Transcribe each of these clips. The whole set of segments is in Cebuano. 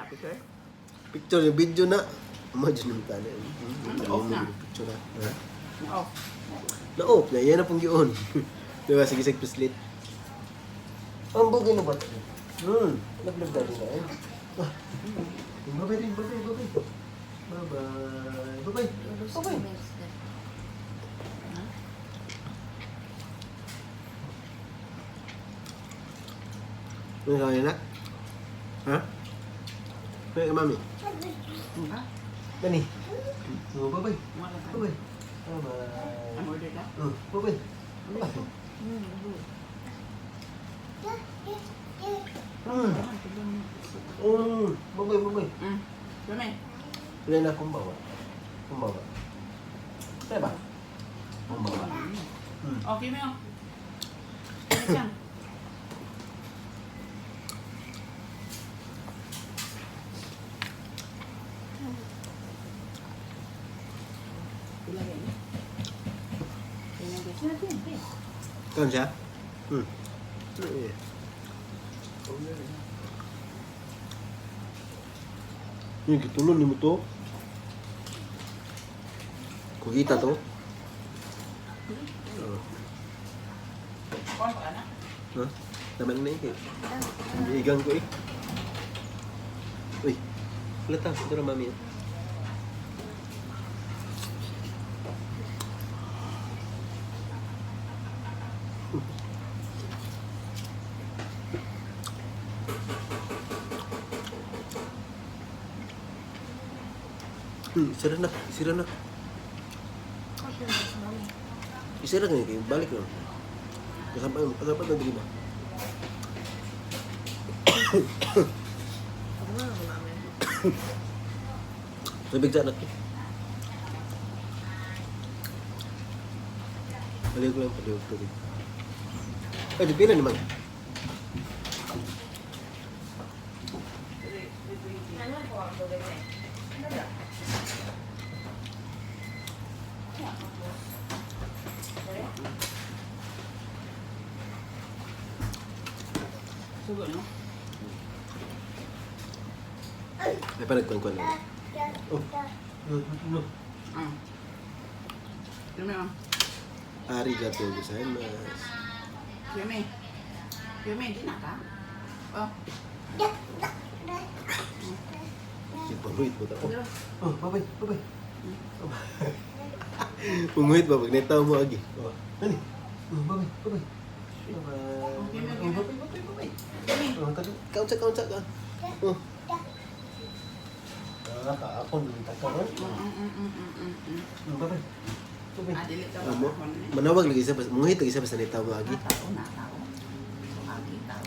Picture? Picture yung video na. Imagine yung tali. Off na. Picture na. Ha? Na-off. Na-off na. Yan na pong gion. Diba? Sige, sige, pislit. Ang bugay na ba? Lablab dali na eh. Ah. Bye-bye rin. Bye-bye. Bye-bye. Bye-bye. Bye-bye. Bye-bye. Ano kaya na? Ha? Kaya mami? Ha? Dani. Oh, bye-bye. Wala ka. Bye-bye. Bye-bye. Ang order ka? Oh, bye-bye. Bye-bye. Bye-bye, bye-bye. Kami. Wala na kumbawa. Kumbawa. Kaya ba? Kumbawa. Okay, Mel. Ano siya? Ilagay niya. Ilagay siya natin, eh. Kaon siya? Eh. Yung gitulon ni mo to. Kugita to. Oh. Kuha pa ka na? Ha? Tama na eh. Igang ko eh. Uy. Wala ta. Ito na mami. Sira na. Sira na. Isira nga kayo. Balik lang. Kasama, kasama na dili ba? Tubig sa anak ko. Palihog lang, palihog tubig. Ay, di pila naman. Sugo, no? Ay, parang kuwan-kuwan lang. Oh. No, no. Ah. Kami, oh. Arigato gozaimasu. Kami. Kami, di na ka? Oh. Ipanguhit mo ta. Oh, Dalawa. oh, bye-bye, bye-bye. Punguhit ba? Pag netaw mo agi. Oh, nani? Oh, bye-bye, bye-bye. Bye-bye. Oh, bye-bye, bye-bye, bye-bye. Kami. Oh, tabi. Kaunsa, kaunsa, ka. Oh. Ah, kaakon, takaron. Oh, bye-bye. Bye-bye. Ah, dili ka Ah, mo, ba? manawag lagi siya, munguhit lagi siya basta netaw mo agi. Ah, tao na, tao. So, agi, tao.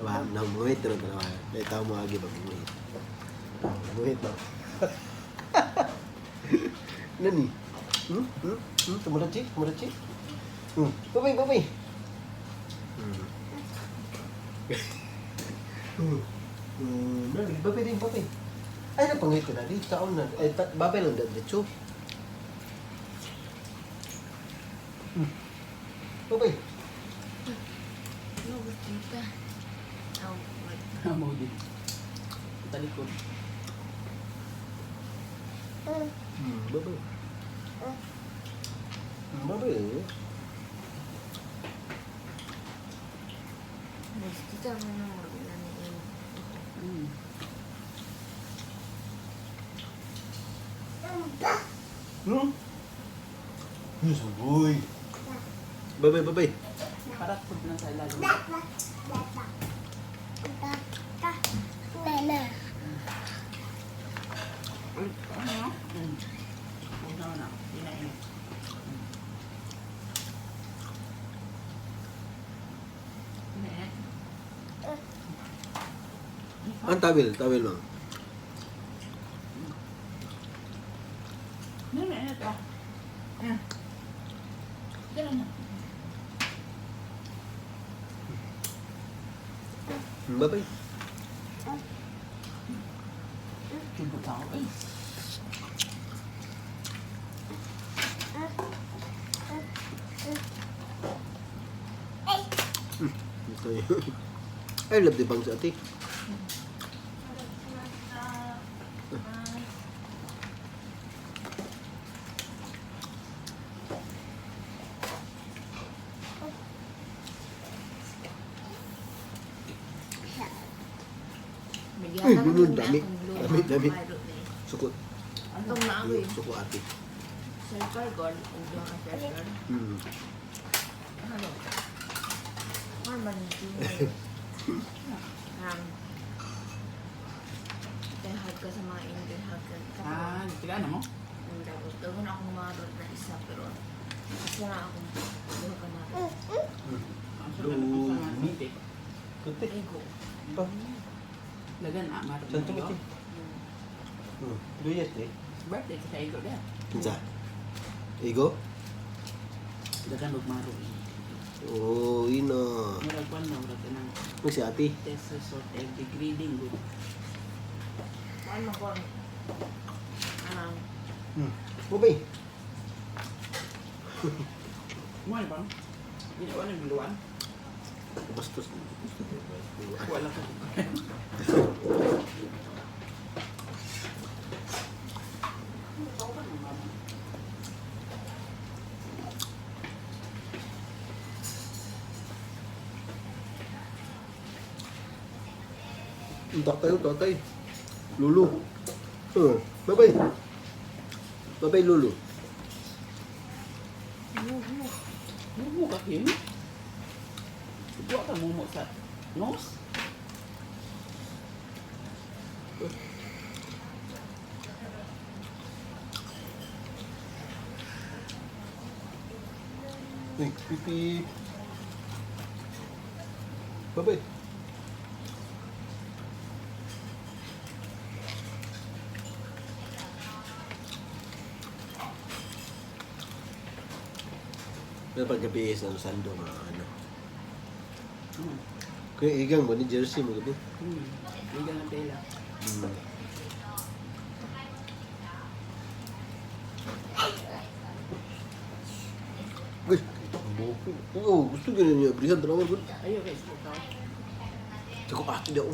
Ba, na munguhit na tanawa. Netaw mo agi ba munguhit. Munguhit ba? Nani? Hmm? Hmm? Hmm? Tomodachi? Tomodachi? Hmm. Bye-bye, bye-bye. Nani, bye-bye din, bye-bye. Ay, napangit ka na di. Kaon na. Eh, bye-bye lang diretso. Bye-bye. No, tita. Oh, wait. Amo din. Talikod. Bye-bye. Bye-bye. Mas tita mo na wala na yun. Sugoy. Bye-bye, bye-bye. Parat food na sa ilalim. Uy, ano? Huwag na na. Hindi na init. Hindi na init. Ang tawil, tawil lang. Hindi na init ah. Dala na. Bye-bye. Tubo tao eh. Ito yun. I love the bangs ate. Uy, Nagyata lulun, na dami. akong blue. Dami, dami. Mayroon na eh. Sukot. Itong na ako eh. Suko ate. Circle gold. Ug duha ka circle. Ano? Ano ba nito? Hag ka sa mga Indian, hag ka. Ah, tiga na mo? Tapos, gawin akong marot na isa, pero isa na akong duha ka marot. Lumi. Kunti. Ego. Pa. Lagan ah, marot. Saan tumiti? Luyat eh. Birthday sa ego dia. Kinsa? Igo? Dagan og marot. Oh, ino. Murag kwan na murag kanang Uy, si ate. test result every grading good. Ano ko? Anang, Bubay. Mo ni bang? Ginawa ng guluan. Bastos. Wala ko. Ang tatay, oh, tatay. Lulu. Oh, bye-bye. Bye-bye, Lulu. Mumu ka Kim? Buwa ka mumu sa nose? Uy, pipi. Bye-bye. Pero paggabi is ano, sando mga ano. Kaya igang mo ni jersey mo gabi. Igang ang tela. Uy, ang buhok. Oo, gusto ganun niya. Brihan, tanawan ko. Ayaw guys, ikaw. Ako, ate daw.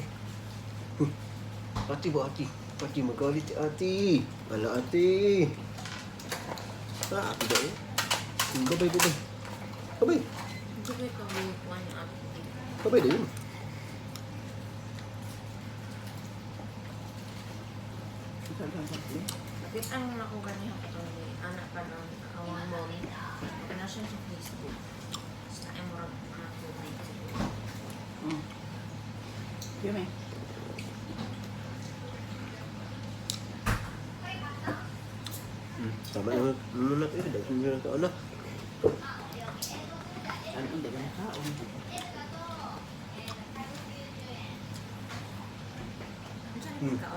Ate ba, ate? Ate, magalit si ate. Wala, ate. Ah, ate daw. Babay, babay. Babay. hindi ko ito buwan yung ating. Babay na yun. Nakita ang ako ganiha ko ni anak pa ng awang mom. Na siya sa Facebook. Sa murag mga tubig siguro. Yun eh. Tama naman. Ano na kayo? Dahil na taon na. Ano ang dagan kaon?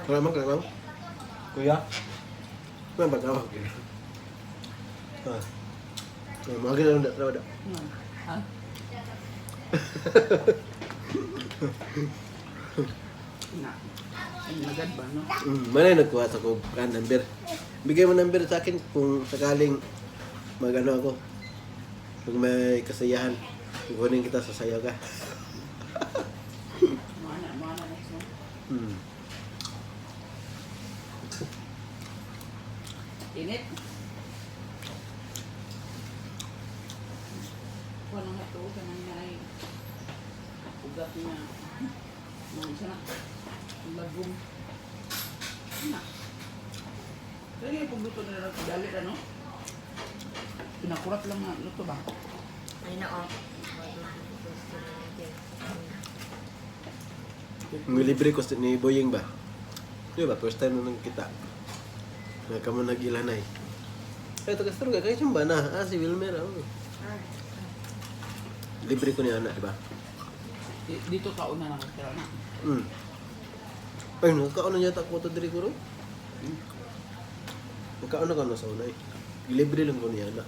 Kaya man, kaya man. Kuya? May pagkawag. Ah. Ah, mga ganun na, trawa da. Ha? Na. Ay, magad ba, no? Manay nagkuha sa ko kan number. Bigay mo number sa akin kung sakaling magano ako. Kung may kasayahan, kukunin kita sa sayo ka. Mana, mana na so. Init. Wala nga to, kanang naay. Ugat niya. Mga isa na. Lagong. Na. Kaya yung pagluto nila dali ano? Pinakurat lang nga luto ba? Ay na oh. May libre ko ni Boying ba? Di ba? First time na nagkita. Na kamo nag-ilanay. Ay, taga Struga, kayo siyang ba na? Ah, si Wilmer. Oh. Libre ko ni Ana, di ba? Dito ka una nakatira na. Ay, nagkaon na yata ko ito diri ko ro. Nagkaon na ka na sa una eh. Libre lang ko ni Ana.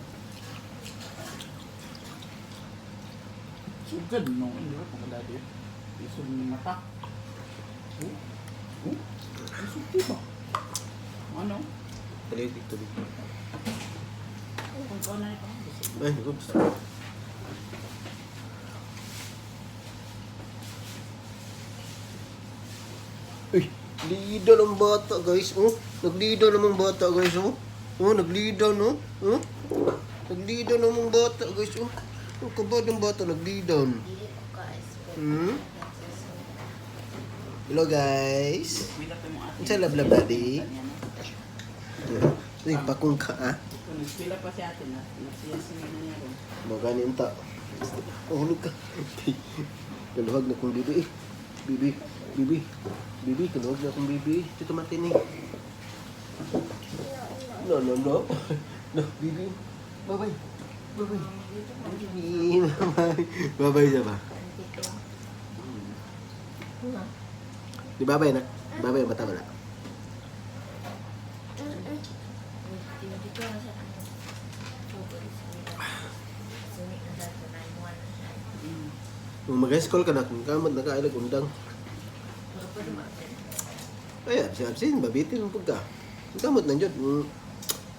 Sugad no, hindi ba kung dati. Isog ni mata. Oh. Oh. Isog di ba? Ano? Talik, tubig. Kung kaon na ito. Ay, oops. Uy, leader ang bata, guys. Oh, nag-leader namang bata, guys. Oh, oh nag-leader, no? Oh, nag-leader namang bata, guys. Oh, oh kabad ng bata, nag-leader. Dili ko ka expect. Hello guys. Eskwela pa mo ate. Unsa love daddy? Ay, bakong ka ah. Kung nag-eskwela pa si ate na, nagsiya siya na niya ron. Mo gani unta. Oh, hulog ka. Kaluhag na kong bibi eh. Bibi, bibi, bibi, kaluhag na kong bibi eh. Dito matinig. No, no, no. No, bibi. Bye-bye. Bye-bye. Bibi, bye-bye. Bye-bye siya ba? Di bye-bye na. Bye-bye, mata wala. Dito na siya ang tugod sa Sumi na sa 9-1 na siya. Kung mag-high school ka na, kung kamot na ka, ilag undang. Pero pwede ma-absent. Ay, absin, absin, babitin mo pagka. Kung kamot na dyan,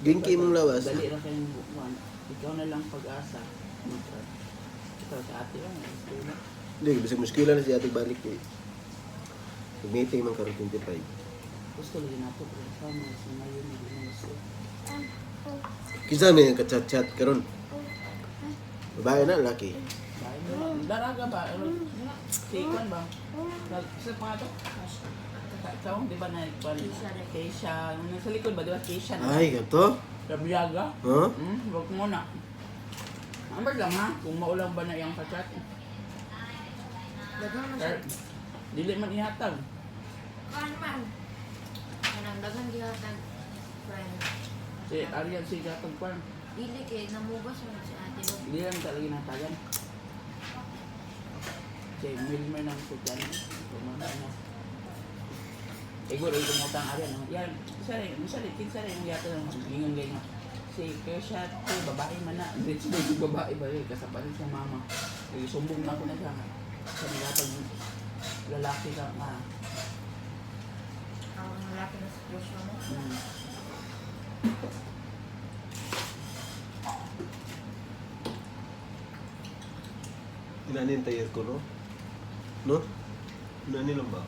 ginki mong lawas. Dali ra kayong buwan. Ikaw na lang pag-asa. Ikaw sa ate lang, eskwela. Hindi, bisag muskila na siya ating balik eh. Mag-meeting man karon 25. Gusto lagi nato pero sa mga sa ngayon hindi na gusto. Kinsa may ang ka-chat-chat karon? Babae na, laki. Bahay mo. Daraga ba? Ano? Si Kwan ba? Sa pa to? Ikaw, di ba na Kwan? Keisha. Keisha. Yung nasa likod ba? Di ba Keisha na? Ay, ganito? Rabiaga? Huh? Wag mo na. Amber lang ha, kung maulang ba na iyang kachat. Dagan man siya. Pero, dili man ihatag. Kaan man. Kanang dagan gihatag friend. Si Ariel si gatag kwan. Dili kay namubas man si ate mo. Dili lang talaga natagan. Si Wilmer ng sutyan. Kumama na. Igor, ay kumutang Ariel. No? Yan, isa rin, isa rin, kinsa rin yung yata ng ingon ganyan. Si Kersha, to, babae man na. Hindi, si babae ba yun? Kasapatin sa mama. Ay, sumbong na ako na siya. Sa nilatag lalaki ka nga. Ang lalaki na sa puso mo. Inani yung tayer ko, no? No? Inani lang ba?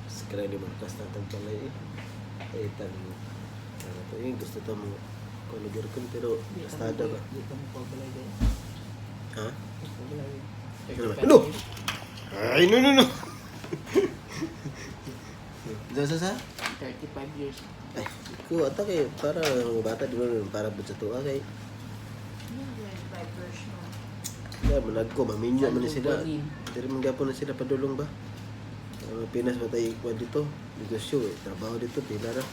Skra ni Marcas natang palay eh. Ay, tanong. Ano to eh, gusto to mo kung ko pero Di ka bastada mo- ba? Di ka mo pabalay gaya. Ha? Pabalay. Ano ba? Ano? Ay, no, no, no! Sa, sa, sa? 35 years. Ay, ko ata kay para mga bata di ba para bud sa tuwa kay Ano yung 25 verse mo? ya manag ko maminyo man ni sila. Ano, Diri man gapon na sila padulong ba? Ang Pinas ba tayo ikuha dito? Negosyo eh, trabaho dito, pila ra.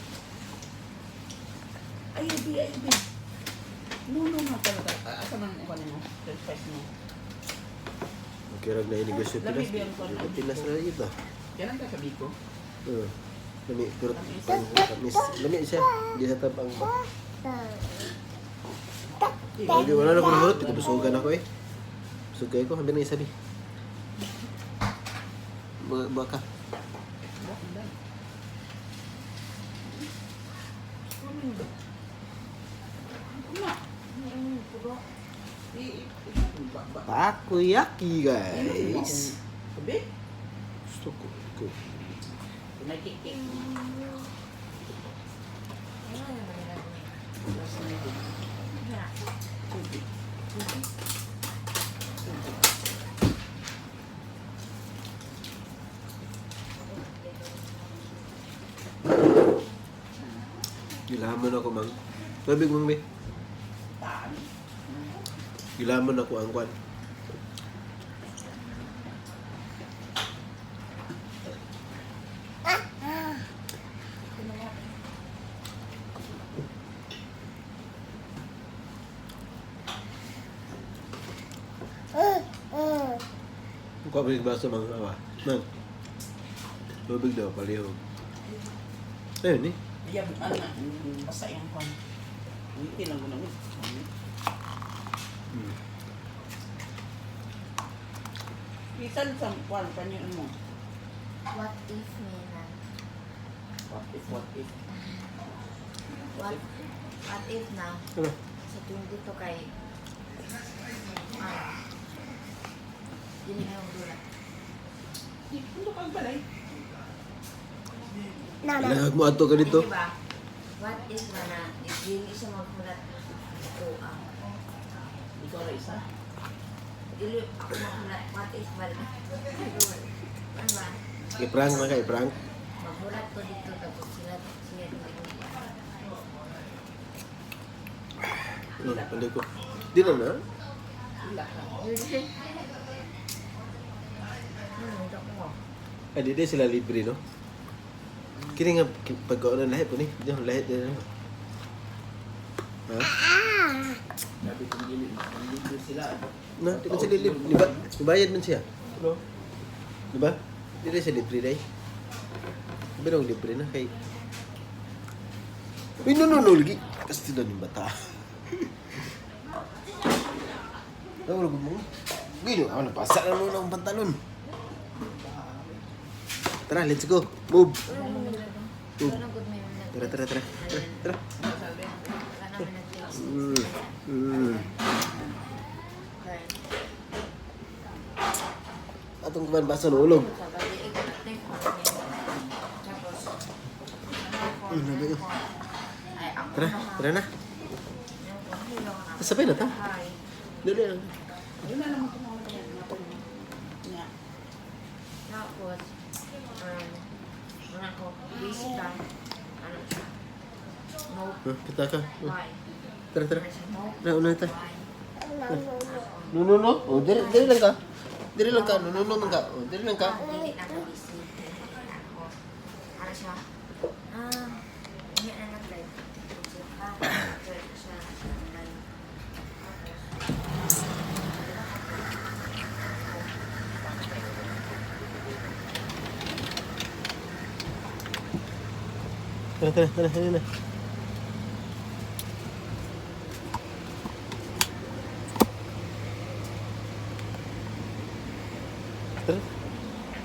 Ay, abi, ay, abi. No, no, no, talaga. Ah, asa man ang mo? 35 mo. Okay rag na yung negosyo Lami Pinas. ba yung kwan? Dito Pinas ra ito. Yan ang kasabi ko. Oo. Lami, pero tamis. Lami siya. Di sa tabang ba. Hindi, wala na akong nahurot. Ito, busugan ako eh. Busog kayo ko. Habi na isabi. Baka. Takoyaki guys. Sabi? Gusto ko. Ko. Pinakikik. Ano naman nila niya? Yeah. Gilamon ako mang. Tubig mang be. Gilamon ako ang kwan. Kuha pa yung baso mang awa. Mang. Tubig daw, palihog. Ayun eh. Iya, ano, basta yung kwan. Ngiti lang ko na. Bisan sa kwan, kanyo mo. What if Nina? What if, what if? What if na Ano? sa 22 kay ah dili na yung dulat. Di, pundo kang balay. Ilahag mo ato ka dito. Di ba? What if na na dili siya maghulat ko ah. Ikaw ra isa. Dili ako maghulat. What if ba? Ano ba? I-prank man ka, i-prank. Maghulat ko dito tapos sila siya dito. Panday ko. Di na na. Wala ka. Ano, ko. Ah, di di sila libre, no? Kini nga, pagkaon ng lahi po ni. Di na, lahi di na. Ha? Sabi kong gili, libre sila. Na, di man sila libre. Di ba? Bayad man siya. No? Di ba? Di na siya libre day. Sabi nung libre na kay... Uy, no, no, no, lagi. Kastila ng bata. Ano, mo? Gino, ako napasa na muna ang pantalon. Tara, let's go. Move. Move. Tara, tara, tara. Tara, tara. Atong kuman basa no ulog. Nabi yun. Tara, tara na. Sabay na ta. Dali lang. Ayun na naman tumawag na yan. Nga. Tapos, ano ko, busy ka. Ano siya? No, Huh, kita ka. why? Tara, tara. Ano siya? No, Tara, una ta. why? No, no, no. Oh, dili, dili lang ka. Dili lang ka. No, no, no man ka. Oh, dili lang ka. Dili na ako busy. Ako. Ano siya? Ah, hindi na nag-live. Siya, nag-live siya sa online. Tapos, Tara, tara, tara, tara na. Tara.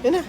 Yan na.